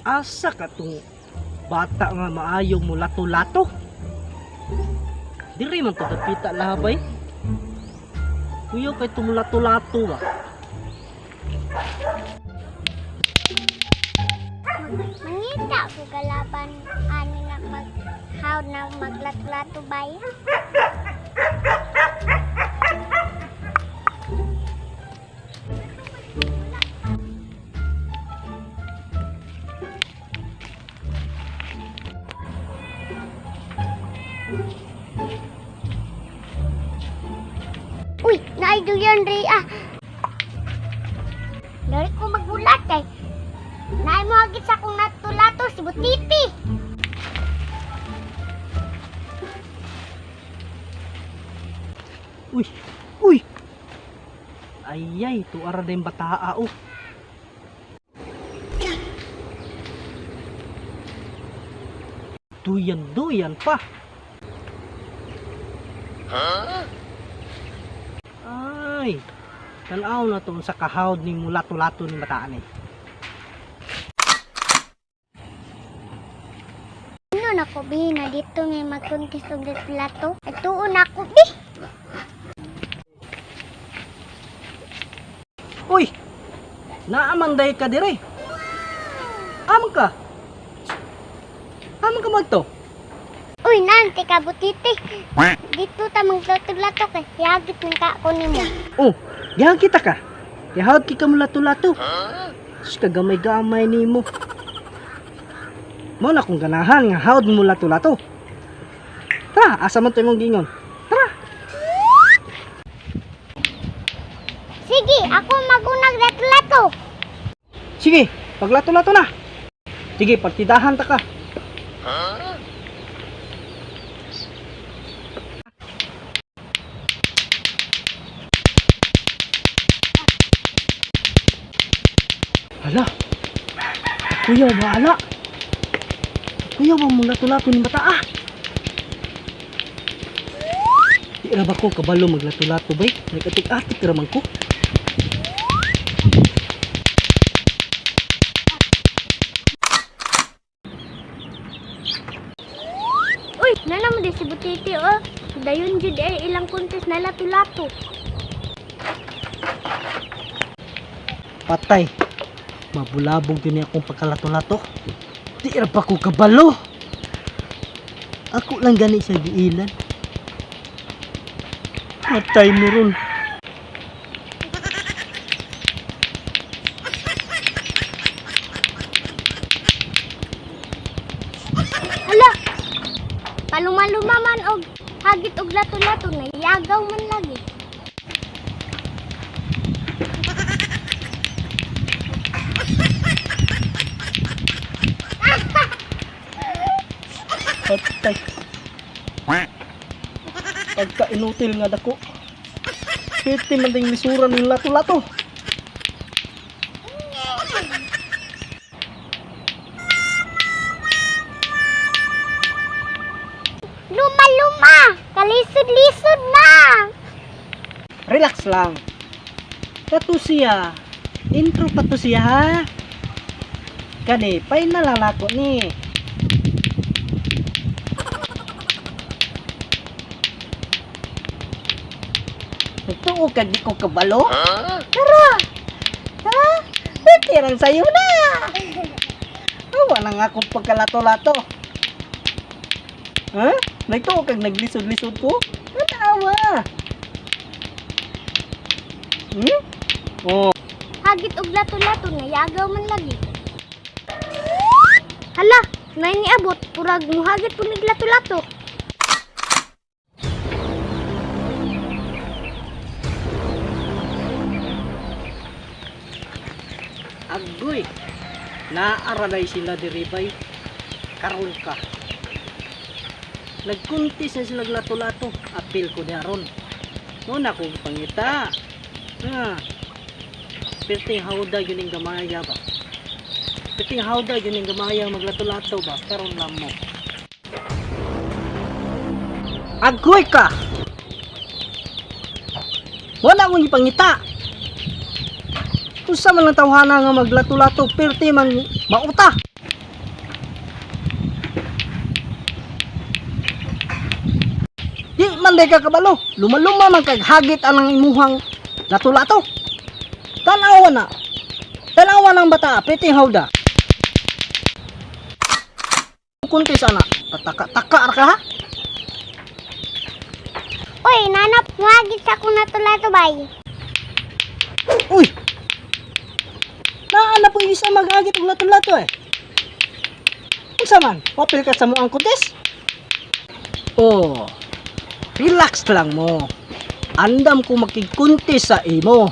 Asa ka tong bata nga maayong mo lato-lato? Diri man to dapita lahabay. Kuya kay tumulato-lato ba? Mangita ko kalaban ani nga mag how na maglatlato bay. Uy, naay duyan ri ah. Dari ko magulat kay. Naay mo hagit sa akong natulato si Butiti. Uy, uy. Ayay, tuara din bataa oh. Duyan-duyan pa. Ay, tanaw na to sa kahawd ni mulato-lato ni bataan eh. Ano na ko bi na dito ngay magkuntis og plato. Ay tuon ako bi. Uy! Naaman day ka dire. Aman ka. Aman ka magto. Uy, nanti ka Butiti. Dito ta maglato-lato kay yagit man ka ako nimo. Oh, diyan kita ka. Yahawd ki ka mulato-lato. Sus kagamay-gamay nimo. Mo na kung ganahan nga hawd mo lato-lato. Tara, asa man to imong gingon? Tara. Sige, ako magunag lato-lato. Sige, paglato-lato na. Sige, partidahan ta ka. Hala. Kuya, wala. Kuya, wa mo lato-lato ni bata ah. Di ra ba ko kabalo maglato-lato bay? Nagatik-atik ra man ko. Uy, nana mo di si Butiti oh. Dayon jud ay ilang kuntis na lato-lato. Patay. Mabulabog din akong pagkalato-lato. Di ra pa ko kabalo. Ako lang gani sa giilan. Patay mo ron. Hala. Palumaluma man og hagit og lato-lato nayagaw man lagi. Patay. Pagka inutil nga dako. Piti man ding lisura ng lato-lato. Luma-luma, kalisod-lisod na. Relax lang. Kato siya. Intro pa to siya ha. Kani, pay nalalako ni. Nagtuo ka di ko kabalo? Tara! Ha? Tirang sayo na! Awa na nga akong pagkalato-lato. Ha? Nagtuo kag naglisod-lisod ko? Tanawa! Hmm? Oh. Hagit og lato-lato nayagaw man lagi. Hala, nay niabot purag muhagit punig lato-lato. Agoy. Naaralay sila diri bay. Karon ka. Nagkuntis na sila lato-lato. Apil ko ni aron. Muna ko pangita. Ha. Perting hawda yun ang gamaya ba. Perting hawda yun ang gamaya maglato-lato ba. Karon lang mo. Agoy ka! Wala akong ipangita. Usa man lang tawhana nga maglato-lato, perti man mauta. Di man day ka kabalo, lumaluma man kag hagit anang imuhang lato-lato. Tanawa na. Tanawa ng bata, perti hawda. Kunti sana, pataka-taka ra ka ha? Uy, nanap, muhagit sa akong lato-lato bay. Uy! Naa na po yung isa maghagit og lato-lato eh. Unsa man? Papil ka sa muang kutis? Oh, relax lang mo. Andam ko makigkunti sa imo.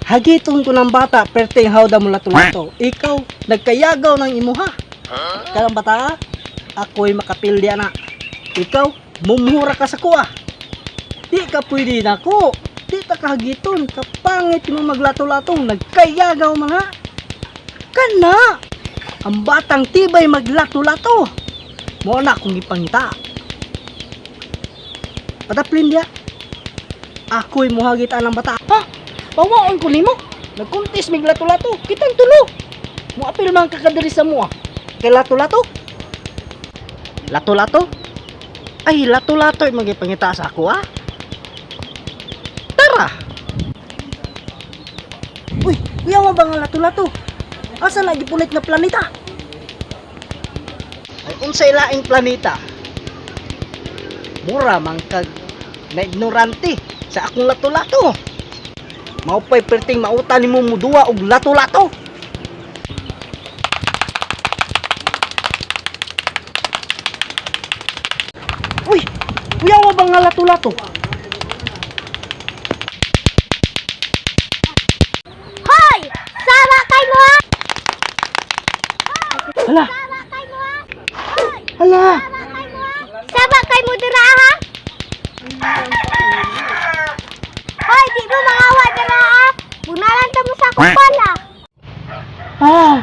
Hagiton ko ng bata, perting hawda mo lato-lato. Ikaw, nagkayagaw ng imo ha. Karang bata, ako'y makapilya na. Ikaw, mumura ka sa kuha. Di ka pwede na ko. Di ta kahagiton. Kapangit mo maglato-latong. Nagkayagaw mga. Kana! Ang batang tibay maglato-lato. Mo na akong ipangita. Pataplin dia. Ako'y muhagit ang bata. Ha? Pawaon ko nimo. Nagkuntis mig lato-lato. Kitang tulo. Muapil man ka kadiri sa mua. Kay lato-lato. Lato-lato? Ay, lato-lato yung magipangita sa ako ah. Tara! Uy, kuya mo ba nga lato-lato? Asa na gipunit nga planeta? Ay, unsay laing planeta? Mura man kag na ignorante sa akong lato-lato. Maupay perting mauta nimo muduwa og lato-lato. Uy, kuya mo ba nga lato-lato? Hoy! Sama kay mo ha! Hala, Sama kay mo ha! Hoy! hala. Sama kay mo ha! Sama kay mo dira ha! Hoy, di mo mangawa dira ha! Bunalan ta mo sa akong pala. Ah,